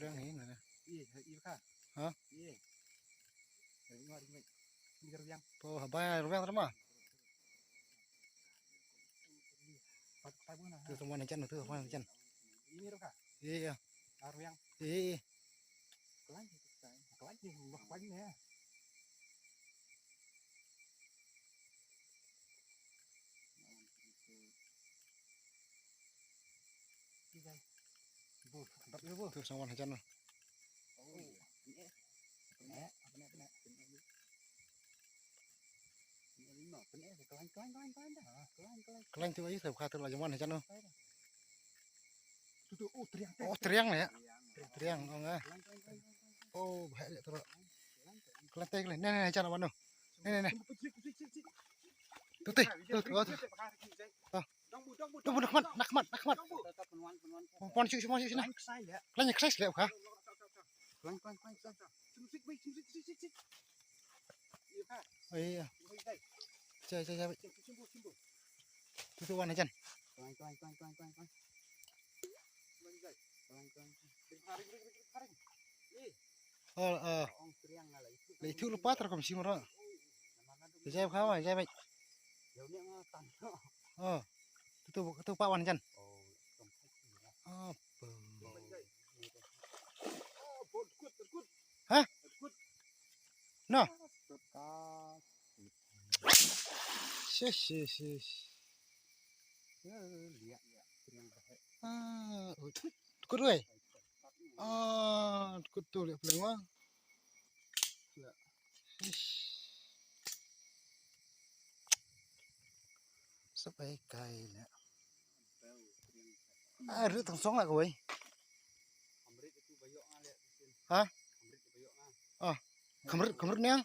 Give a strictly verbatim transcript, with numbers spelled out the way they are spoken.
Yang ini mana? Iya, iya kah? Hah? Iya. Dari luar ini. Ini gerbang. Oh, apa ya gerbang terima? Pat pat mana? Tu semua nancan tu semua nancan. Ini roka. Iya. Gerbang. Iya. Kelan kita. Kelan dia, wah kelan ya. Kita. Bu, tempat dulu bu. Tu semua nancan. Oh, iya. Ini. Apa ni? Apa ni? Apa ni? Ini lima. Apa ni? Kelan, kelan, kelan, kelan dah. Kelan, kelan. Kelan tu aja, saya kata lah zaman nancan. Tu tu, oh, teriang. Oh, teriang ya. Teriang, oh, ngah. Oh, bahaya tu. Kelantai, kelantai. Ni, ni, ni, jangan mana. Ni, ni, ni. Tu, tu, tu, tu, tu. Tu. Tu, nak mat, nak mat, nak mat. Pon, pon, sini, sini, sini. Kelantai, kelantai, kelantai. Oh, iya. Cai, cai, cai. Tu, tu, wan, jan. Oh, eh. Lah itu lepas terkom simra. Jai khawa, jai bai. Oh. Tu tu tu pa wan jan. Apa? Hah? No. Shish, shish, shish. Ah, ut. Tkut wei. Ah, tkut tu liat peleng wang. Ish. Sapai kai liat. Ah, rit tang song lah kawei. Ha? Ah. Kamrit, kamrit niang.